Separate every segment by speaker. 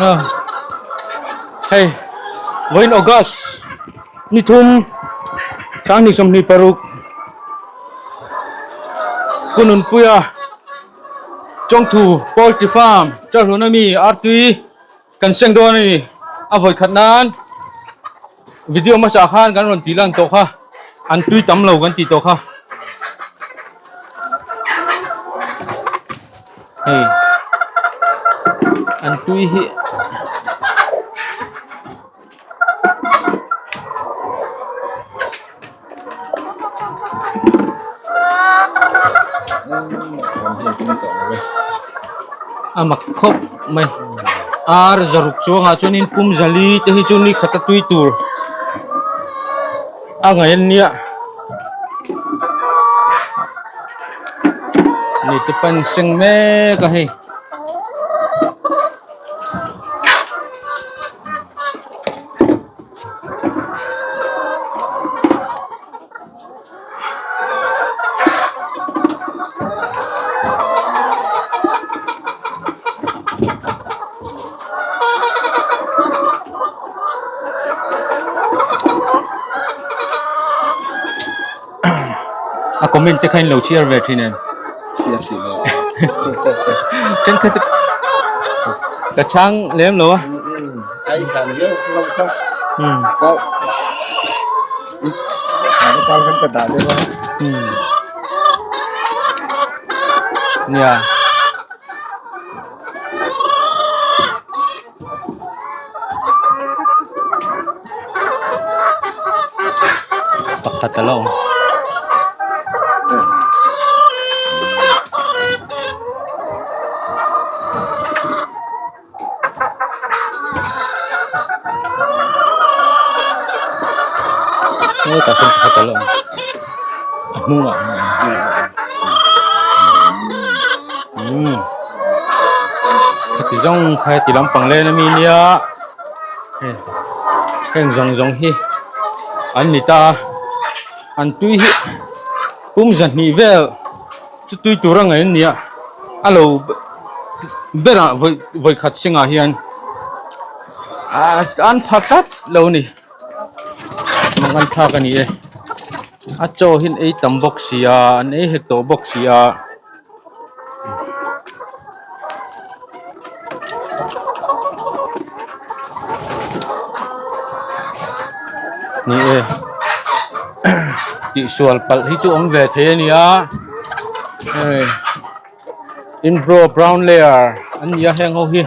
Speaker 1: Hei vawiin August ni thum sanghnih 26 Pu Nunpuia Chawngthu Poultry Farm Chawlhlun ami Artui kan seng dawn a ni. A vawi khat nan video hmasa khan kan rawn tih lan tawh kha an tui tam lo kan tih tawh kha. Hei an tui hi A mak khawp mai ar zaruk chuangah chuanin pum zali te hi chu ni khat a tui tur a ngaih an nia ni te pan seng mek a hei. A comment te kha in lo chhiar ve thin em?
Speaker 2: Chhiar thin lo.
Speaker 1: Thenkhat chu ka chhang lem lo a.
Speaker 2: Ai chhan viau lo kha. Ka chhan atang khan ka dah deuh a.
Speaker 1: Nia. Pakhat a la awm. Hetah hian pakhat a la awm a hnungah umm heti zawng kha heti lampang len ami nia hei heng zawng zawng hi an ni ta a an tui hi pum zahnih vel chu tui tur a ngaih an ni a a lo berah vawi vawi khat singah hian ah an pha tlat lo a ni mangan thlak a ni e a chaw hi an ei tam bawk si a an ei hek tawh bawk si a. Ni e tihsual palh hi chu awm ve thei a nia hei inbro brown layer an ni a heng ho hi.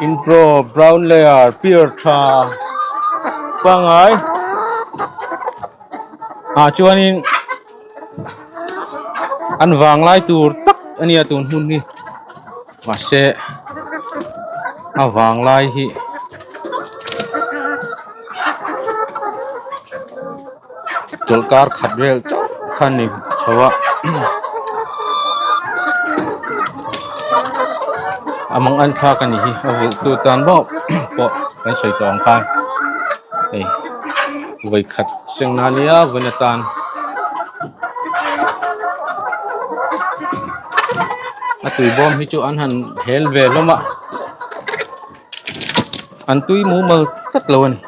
Speaker 1: Inpro brown layer pier tha pangai ah chuanin an vang lai tur tak a nia tun hun hi mahse a vang lai hi chawlhkar khat vel chauh kha a ni chho a a mang an thlak a nih hi a vulh tu tan pawh pawh kan sawi tawh ang khan hei vawikhat seng na nia vawiin atan a tui bawm hi chu an han hel ve hlawm a. An tui mumal tlat lo a ni.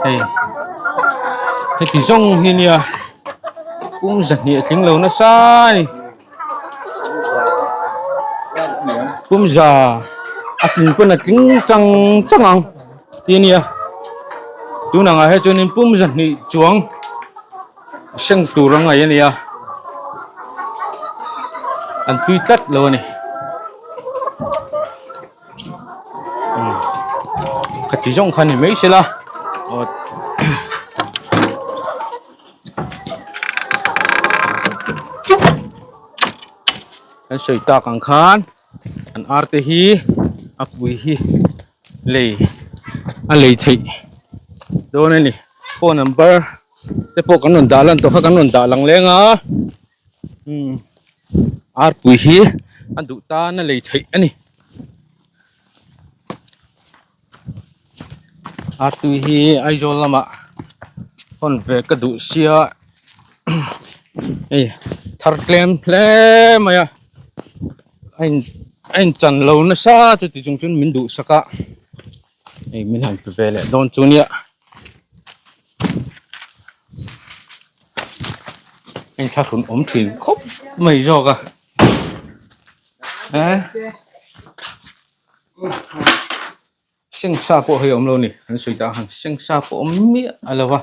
Speaker 1: Hei heti zawng hi nia pum zahnih a tling lo nasa a ni pum za a tling pawn a tling chang chang ang tih a nia tun angah hian chuanin pum zahnih chuang seng tur a ngaih a ni a an tui tlat lo a ni khati zawng kha ni mai sela aw. Kan sawi tak ang khan an ar te hi a pui hi lei a lei theih dawn a ni phone number te pawh kan rawn dah lan tawh kha kan rawn dah lang leng a umm ar pui hi a duh tan a lei theih a ni. Ar tui hi Aizawl lamah hawn ve ka duh sia hei thar tlem hle mai a a in a in chan lo nasa chuti chung chuan min duhsak a hei min han pe ve leh dawn chu nia a inthlahrun awm thin khawp mai zawk a eh. Sengsa pawh hei a awm lo a ni an sawi tak ang sengsa pawh awm miah a lo va.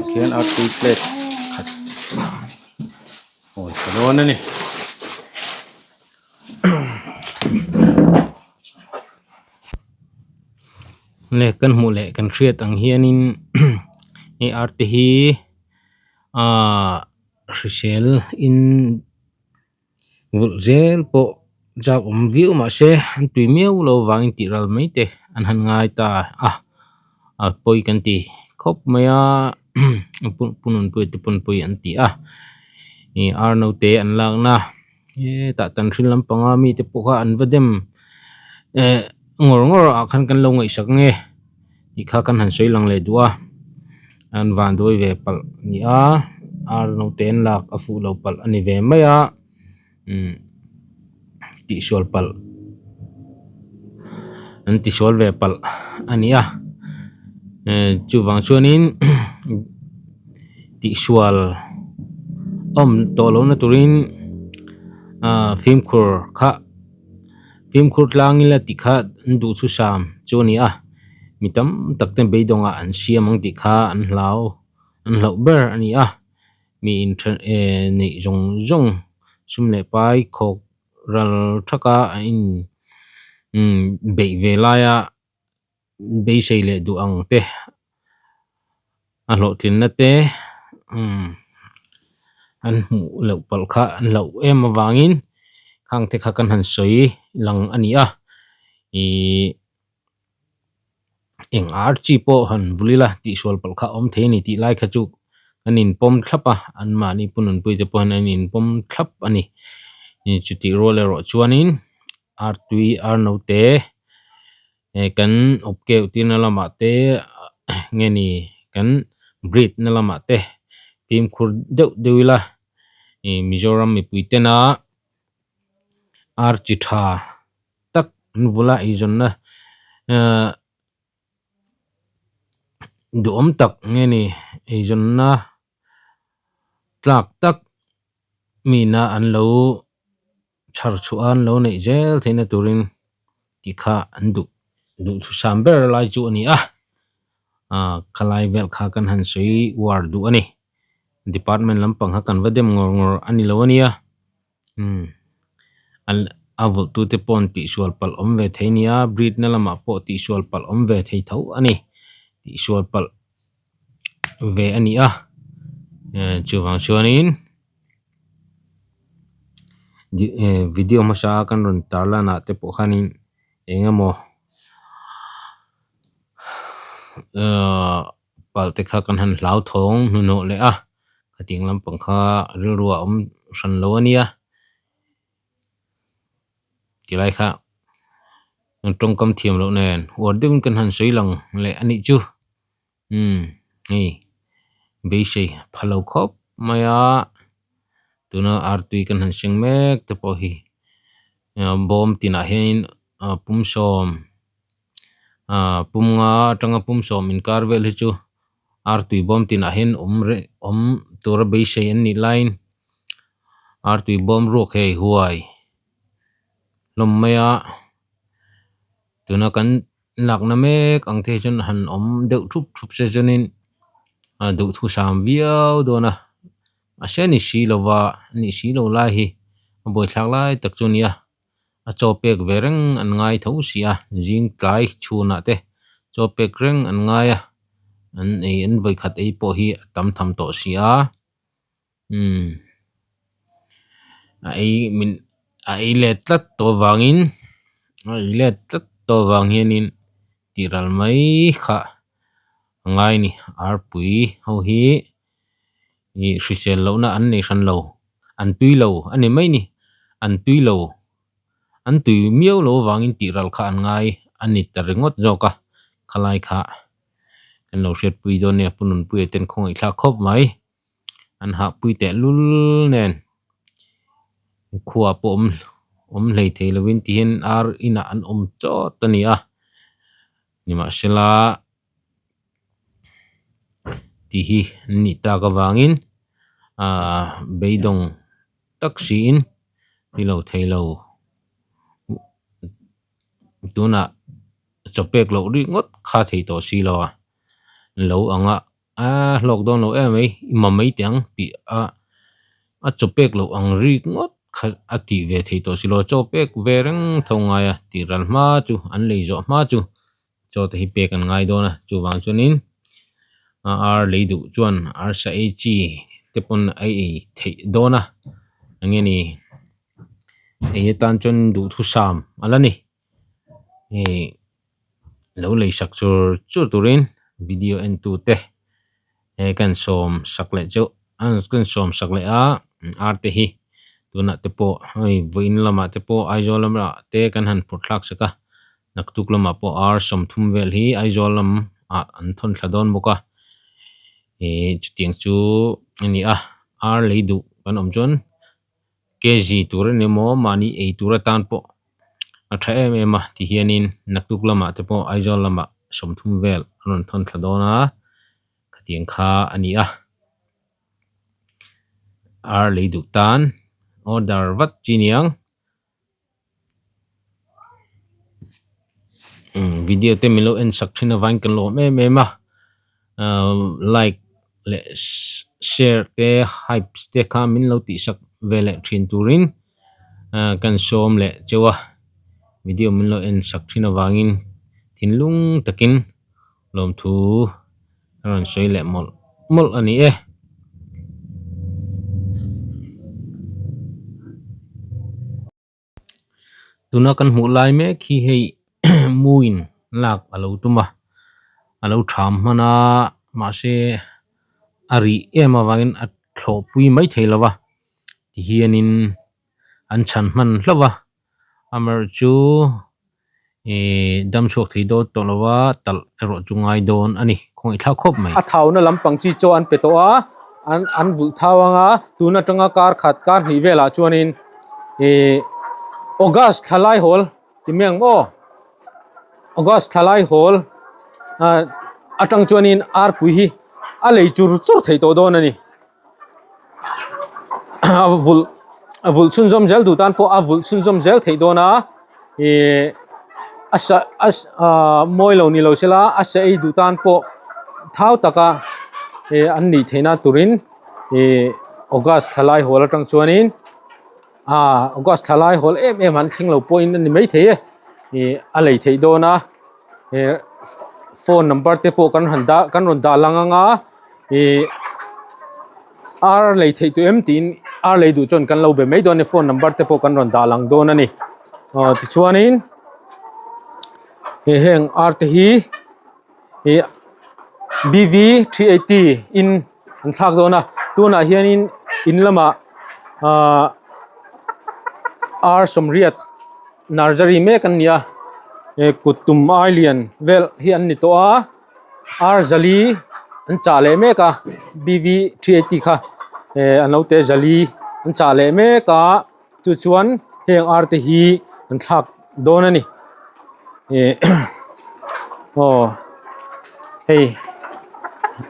Speaker 1: Khian artui plate khat aw ta dawn a ni.
Speaker 3: Le kan hmuh leh kan hriat ang hianin hei ar te hi ahh hrisel in vulh zel pawh chak awm viau mahse an tui miau lo vangin tih ral mai te an han ngai ta a a pawi kan ti khawp mai a pununpui te pawnpui an ti a ih ar naute an lakna. Hetah tan hrin lampanga mite pawh kha an va dem eh ngawr ngawr ah khan kan lo ngaihsak nge tih kha kan han sawi lang leh duh a an van duai ve palh a ni a ar naute an lak a fuh lo palh a ni ve mai a umm tihsual palh an tisual ve palh a ni a eh chuvang chuanin tihsual awm tawh lohna turin ah fimkhur kha fimkhur tlang ila tih kha an duh chu sam chu a ni a mi tam tak ten beidawngah an siam ang tih kha an hlau an hlauh ber a ni a mi inthen eh neih zawng zawng sum leh pai khawk ral thaka a in umm beih ve laia. Beisei leh duh ang te a hlawhtlinna te umm an hmuh loh palh kha an hlauh em avangin khang te kha kan han sawi lang a ni a ihh eng ar chi pawh han vul ila tihsual palh kha a awm thei a ni tih lai kha chu kan inpawm thlap a anmahni pu nunpui te pawh hian an inpawm thlap a ni chutih rual erawh chuanin ar tui ar naute. Eh kan awp keuh tirna lamah te nge ni kan breed na lamah te fimkhur deuh deuh ila ih Mizoram mipui tena ar chi tha tak an vula eizawnna ahh duhawm tak nge ni eizawnna tlak tak mina an lo. Chhar chhuah an lo neih zel theihna turin tih kha an duh duhthusam ber lai chu a ni a, ah khalai vel kha kan han sawi uar duh a ni. Department lampang kha kan va dem ngawr ngawr a ni lo a nia, umm an a vulh tute pawh an tihsual palh awm ve thei a nia, breed na lamah pawh tihsual palh awm ve thei tho a ni, tihsual palh ve a ni a, eh chuvang chuanin. Video hmasa a kan rawn tar lan ah te pawh khanin eng emaw ahh palh te kha kan han hlauthawng hnuhnawh leh a khatiang lampang kha rilru ah a awm hran lo a nia tilai kha tawngkam thiam loh nen uar deuhin kan han sawi lang leh a nih chu. Umm hei beisei pha lo khawp mai a tuna artui kan han seng mek te pawh hi bawm tinah hianin pum sawm ah pum nga atanga pum sawm inkar vel hi chu artui bawm tinah hian awm reng awm tura beisei an nih laiin artui bawm ruak hei huai hlawm mai a tuna kan. Lakna mek ang te hi chuan han awm deuh thup thup se chuanin a duhthusam viau dawn a mahse a ni si lova a nih si lo lai hi A buaithlak lai tak chu a ni a, a chaw pek ve reng an ngai tho si a, zing tlai chhunah te chaw pek reng an ngai a, an ei an vawikhat ei pawh hi a tam tham tawh si a, umm a ei min a ei let tlat tawh avangin a ei let tlat tawh avang hianin tih ral mai kha a ngai a ni arpui ho hi. Ih hrisel lohna an nei hran lo an tui lo a ni mai ni an tui lo an tui miau lo avangin tih ral kha an ngai a ni ta ringawt zawk a khalai kha kan lo hriatpui dawn nia Pu Nunpuia ten khawngaih thlak khawp mai an hahpui teh lul nen khua pawh awm awm hlei thei lovin tihian ar inah an awm chawt a ni a nimahsela. Tih hi an nih tak avangin ahh beidawng tak siin ni lo thei lo tunah chaw pek loh rik ngawt kha thei tawh si lo a lo ang a aaa hlawk dawn lo em mai i ma mai teh ang tih a a chaw pek loh ang rik ngawt kha a tih ve thei tawh si lo a chaw pek ve reng tho ngai a tih ral hma chu an lei zawh hma chu. Chaw te hi pek an ngai dawn a, chuvang chuanin ar lei duh chuan arsa ei chi te pawn a ei theih dawn a, eng nge ni ei atan chuan duhthusam a la ni, hei lo lei sak chur chur turin video en tu te he kan sawm sak leh chauh a kan sawm sak leh a ar te hi tunah te pawh hei vawiin lamah te pawh Aizawl lamah te kan han phawrh thlak sak a. Naktuk lamah pawh ar 30 vel hi Aizawl lam ah an thawn thla dawn bawk a, ih chutiang chu a ni a, ar lei duh kan awm chuan kg tur a ni emaw mahni ei tur atan pawh a tha em em a tihianin naktuk lamah te pawh Aizawl lamah 30 vel an rawn thawn thla dawn a, khatiang kha a ni a, ar lei duh tan order vat chi niang. Video te min lo en sak thin avangin kan lawm em em a ahh like leh share te hype te kha min lo tih sak ve leh thin turin ahh kan sawm leh cheu a video min lo en sak thin avangin thinlung takin lawmthu a rawn sawi leh mawlh mawlh a ni e. Tuna kan hmuh lai mek hi hei muin lak a lo tum a a lo tham hman a mahse a rih em avangin a thlawh pui mai thei lo va tihianin an chhan hman hlauh a amaherawhchu Ihh dam chhuak thei dawn tawh lo a talh erawh chu ngai dawn a ni khawngaih thlak khawp mai.
Speaker 4: A thauna lampang chi chaw an pe tawh a, an an vulh thau ang a, tun atanga kar khat kar hnih velah chuanin ihh August thla lai hawl ti mai ang maw August thla lai hawl ah atang chuanin arpui hi a lei chur chur thei tawh dawn a ni. A vulh a vulh chhunzawm zel duh tan pawh a vulh chhunzawm zel theih dawn a ihh a sa a ahh mawi lo ni lo sela a sa ei duh tan pawh thau taka ih an nih theih na turin ih august thla lai hawl atang chuanin ah august thla lai hawl em em an thleng lo pawhin a ni maithei e ih a lei theih dawn a ih phone number te pawh kan han dah kan rawn dah lang ang a ih ar lei theih tawh em tiin ar lei duh chuan kan lo be mai dawn a ni phone number te pawh kan rawn dah lang dawn a ni aw tichuanin ih heng ar te hi ih B V 380 in an thlak dawn a tunah hianin in lamah ahh ar sawmriat nursery mek an ni a ih kut tum ai lian vel hi an ni tawh a. Ar zali an chah leh mek a B V 380 kha eh an lo te zali an chah leh mek a chu chuan heng ar te hi an thlak dawn a ni eh aw hei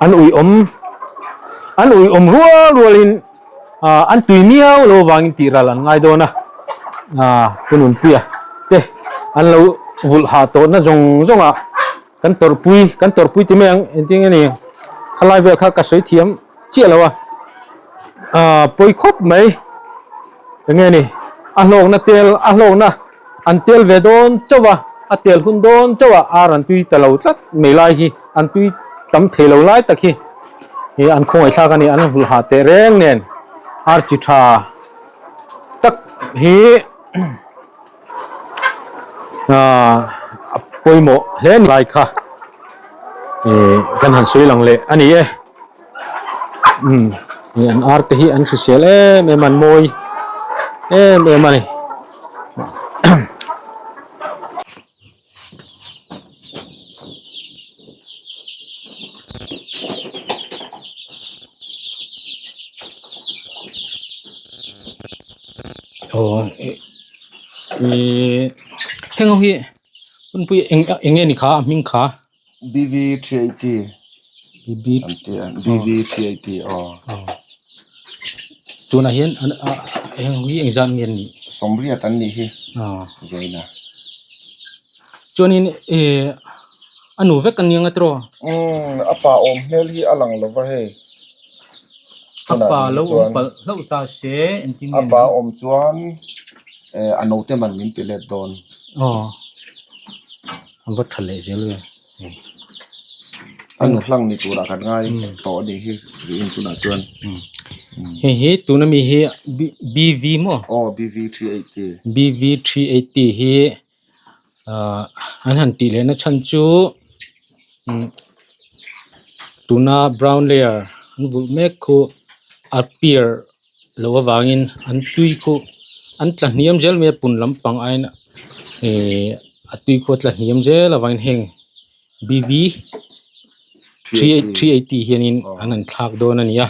Speaker 4: an ui awm an ui awm rual rual in ah an tui miau lo vangin tih ral an ngai dawn a ah pu Nunpuia te an lo vulh hah tawh na zawng zawng ah. Kan tawrhpui kan tawrhpui ti mai ang engtin nge ni khalai vel kha ka sawi thiam chiah lo a ah pawi khawp mai. Enge ni a hlawkna tel a hlawkna an tel ve dawn chauh a a tel hun dawn chauh a ar an tui ta lo tlat mai lai hi an tui tam thei lo lai tak hi ih an khawngaihthlak a ni an vulh hah teh reng nen ar chi tha tak hi ah a pawimawh hle a ni lai kha ih kan han sawi lang leh a ni e. Umm hei an ar te hi an hrisel em em a an mawi em em a ni. Aw ih heng ho hi hunpui eng eng nge ni kha a hming kha.
Speaker 2: BV380
Speaker 4: BB
Speaker 2: an ti a BV380 aw.
Speaker 3: Tunah hian an a heng hi engzat nge an nih?
Speaker 2: Sawmriat an nih hi.
Speaker 3: Aw.
Speaker 2: Vawiina.
Speaker 3: Chuanin eh a nu vek an ni ang a tiraw?
Speaker 2: Umm a pa awm hmel hi a lang lova hei.
Speaker 3: A pa lo awm palh hlauh ta se engtin nge
Speaker 2: A pa awm chuan eh a naute man min ti let dawn.
Speaker 3: Aw. A va tha leh zel ve.
Speaker 2: A nu hlang ni turah kan ngai tawh a nih hi riin tunah chuan.
Speaker 3: Hei hi tuna mi hi BV maw?
Speaker 2: Aw BV 380.
Speaker 3: BV 380 hi ah an han tih lehna chhan chu tuna brown layer an vulh mek khu a pier loh avangin an tui khu an tla hniam zel mai a pun lampang aiin ihh a tui khu a tla hniam zel avangin heng BV 380 hianin an han thlak dawn a ni a.